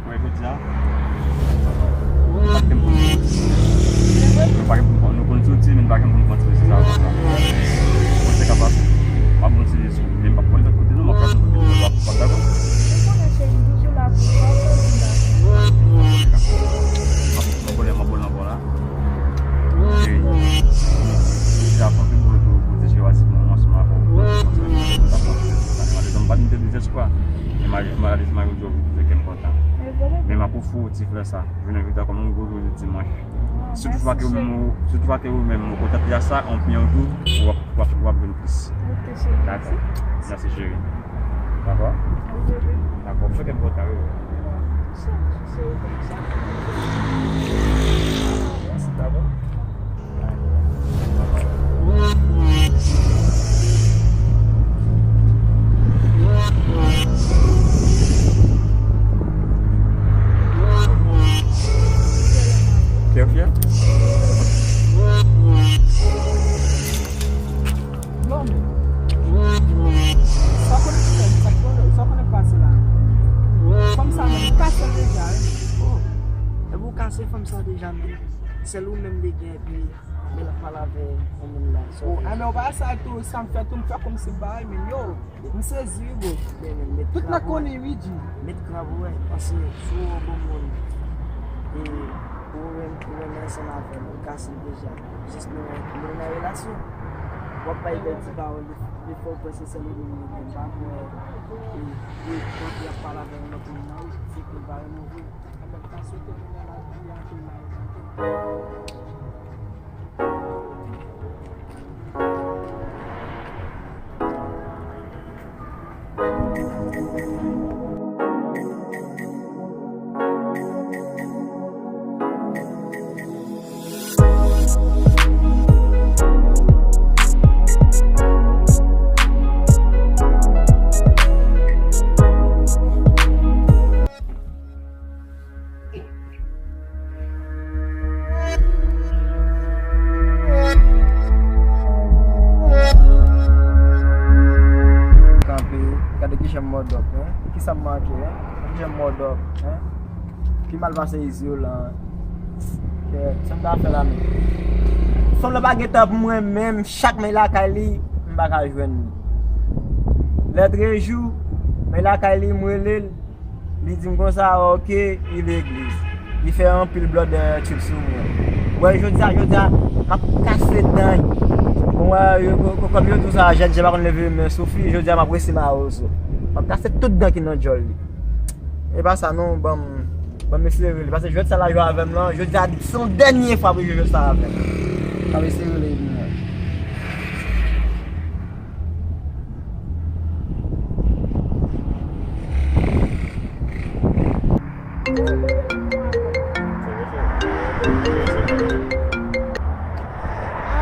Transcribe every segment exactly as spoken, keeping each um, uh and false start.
Mwen jodi a, pa t gen pou nou konn soti. Nou pa gen pou nou konn, nou konn soti, men nou pa gen pou nou konn soti, se sa konsa. Mwen se kapab, m ap konn soti sou, men m p ap pran lòt kote non, m ap pase kote nou, w ap, w ap dakò? Ou konnen cheri, m toujou la pou ou, pa fè moun dakò. M ap, m ap, m ap, m ap, m ap, m ap, Deja fè anpil boulot pou, pou te chwazi pou mwen ansanm avè w. Malerezman, m pa t mete de zèspwa. Men malerezman, yo di w fè kè m kontan. Men m ap ofri w ti flè sa. Jounen jodi a kòm yon gwo jou de dimanch. Sitou fwa ke ou menm, sitou fwa ke ou menm ou kontante a sa, anpil yon jou, w ap, w ap, w ap jwenn plis. Dakò. Mèsi, cheri. Dakò? Dakò. Fè kè m kontan, wi. Mèsi, dakò. Kè fyè? Sa konnen ki fè, sa konnen, sa konnen k pase la. Fanm sa menm, li kase l deja, wi. Oh, epi w kase fanm sa deja menm. Sèl ou menm li gen, epi men l ap pale avè yon moun la. Oh, a, men w pa sa tou, sa m fè tou, m fè kòmsi m pa wè, men yo, m sezi, wi, bro. Men, men, met krab, wi. Tout nèg konnen, wi, G. Met krab, wi, paske si w yon bon moun, e ou renmen, ou renmen ansanm avè l, ou kase l deja. Jis nou, nou nan relasyon. W ap bay bèl ti pawòl, defwa w kwè se sèl ou menm li gen. M pa kwè, e, e, kanpe ap pale avè yon lòt moun nan, wi, se ke l pa renmen w vre. Anben, m ta swete nou nan lavi a, ke lavi a. Kanpe, gade kijan m mòdòp, en. Kisa m manke, en? Kijan m mòdòp, en? Pi mal pase Izolan. Kèt, sa m ta fè la menm? Fanm nan pa gen tan pou mwen menm, chak m lakay li, m pa ka jwenn li. Lè trejou, m lakay li, m rele l. Li di m konsa, ok, li legliz. Li fè anpil blood, eh, trip sou mwen. Wè, jodi a, jodi a, m ap kase dan. Bon, wè, yo, ko-, ko-, kòm yo di w sa, jèn, jèn pa konn leve men sou fi, jodi a, m ap resi mawozo. M ap kase tout dan ki nan djòl li. E pa sa non, ban m, ban m eseye rele. Paske jwèt sa la jwe avè m lan, jodi a, se yon dènye fwa pou jwe jwèt sa avè m. M ap eseye rele epi mwen.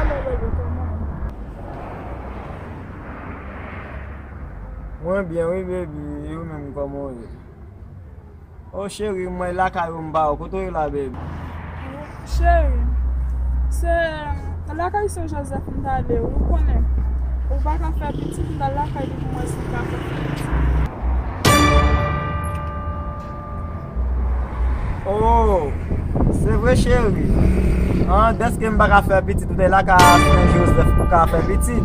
Alo, bebe, kòman? Mwen byen, wi, baby. E ou menm, kòman w ye? O cheri, mwen lakay ou, m ba ou. Kote w ye la, baby? Cheri, se lakay Sen Jozèf m t ale, ou konnen. Ou pa ka fè pitit, m t al lakay li pou mwen si m ka fè pitit. Oh, se vre, cheri. An, dèske m pa ka fè pitit, ou te lakay Sen Jozèf pou ka fè pitit.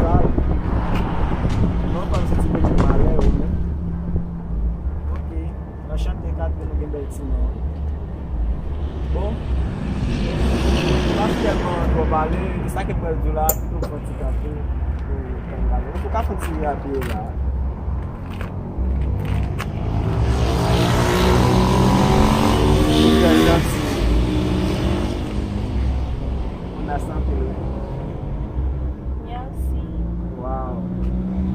Sa, non, pa m santi m mete malè ou menm. Ok. Anchante, Catherine, ou gen bèl ti non. Bon, m pa tèlman twò pale, e sa ke m pral di w la, pito fè yon ti kanpe pou tann pale. Ou ka fè yon ti rapi la. Ou trè janti. Ou nan sante w. Mèsi. Waw.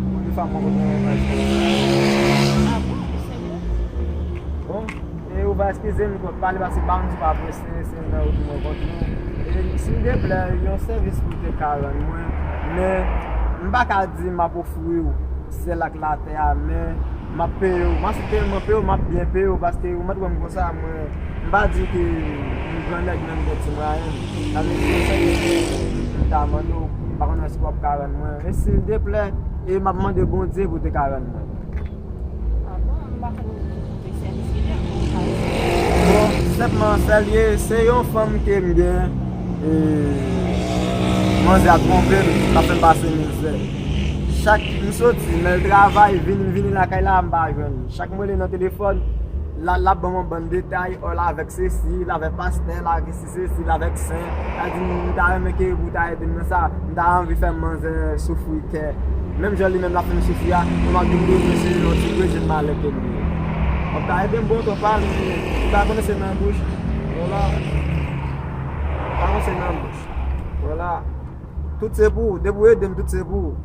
Pou de fwa mwen konn mwen manje. Ah bon? Ou serye? Bon, e ou va eskize m, m konn pale paske pa m di pa prese, se nan wout mwen kontre nou. E si m deplè, yon sèvis pou te ka rann mwen, men m pa ka di m ap ofri w syèl ak latè a, men m ap peye w. M ap tèlman peye w, m ap byen peye w, paske ou mèt wè m konsa, mwen, m pa di ke m gran nèg menm tèt ti mwayen. Sa vle di, se yon sèvis m ta mande w, m pa konnen si w ap ka rann mwen. E si l deplè, e m ap mande Bondye pou te ka rann mwen. Ah bon, m pa konn ki sèvis ki dèyè, m pa konn. Bon, senpman, sa l ye, se yon fanm ke m gen, e manzè a twonpe m, l ap fè m pase mizè. Chak m soti, men l travay, vini, m vini lakay la, m pa jwenn li. Chak m rele nan telefòn, l a, l ap ban m yon bann detay, ò, l avèk sesi, l avèk pastè, l avèk sesi, l avèk sen. L a di m, m ta renmen ke pou w ta ede m nan sa, m ta anvi fè manzè soufri kè. Menm jan li menm l ap fè m soufri a, mwen m ap vin di w ke se yon ti brezil malè ke m ye. W ap ta ede m bon twòp pale, ou ta konnen se nan bouch. Vwala. Ou ta konnen se nan bouch. Vwala. Tout se pou ou. Depi w ede m, tout se pou ou.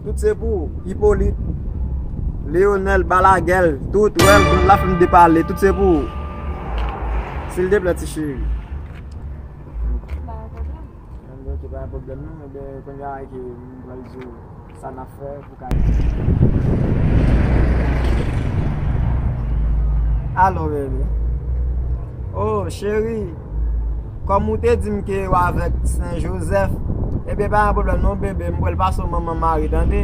Tout se pou ou. Hyppolite, Leonel, Balagèl, tout, Wèl, tout la fin depale, tout se pou ou. Silteplè, ti cheri. Pa gen pwoblèm. Ebyen, ok, pa gen pwoblèm non. Ebyen, kounye a ke m pral di w sa n ap fè pou ka. Alo, bebe. Oh, cheri. Kòm ou te di m ke w avèk Sen Jozèf, ebyen, pa gen pwoblèm non, bebe. M pral pase w manman Mari, tande?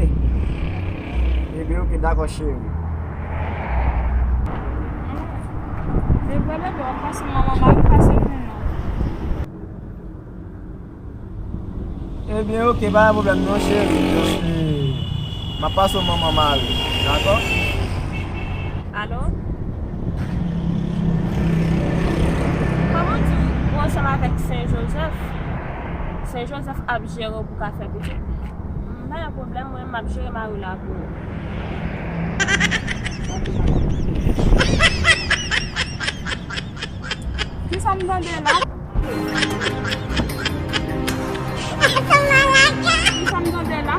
Ebyen, ok, dakò, cheri. Bebe, bebe, w ap pase w manman Mari, pase vin non. Ebyen, ok, pa gen pwoblèm non, cheri. Donk, e, m ap pase w manman Mari, dakò? Alo? Kòman w di ou ansanm avèk Sen Jozèf? Sen Jozèf ap jere w pou w ka fè pitit. M pa gen pwoblèm, mwen, m ap jere Mari la pou ou. Kisa m tande la? Kisa m tande la?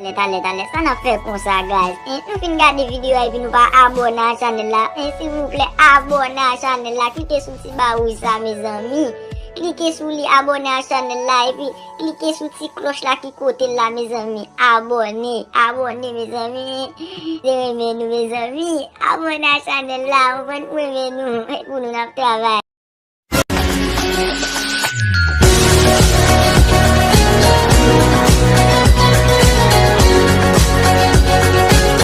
Talè, talè, talè, sa n ap fè konsa, guys? En, nou fin gade videyo a epi nou pa abòne a chanèl la. En, silvouplè, abòne a chanèl la. Klike sou ti ba wouj sa, mezanmi. Klike sou li, abòne a chanèl la, epi klike sou ti klòch la ki kote l la, mezanmi. Abòne, abòne, mezanmi. Se renmen nou, mezanmi. Abòne a chanèl la, ou konprann, pou renmen nou, pou nou n ap travay.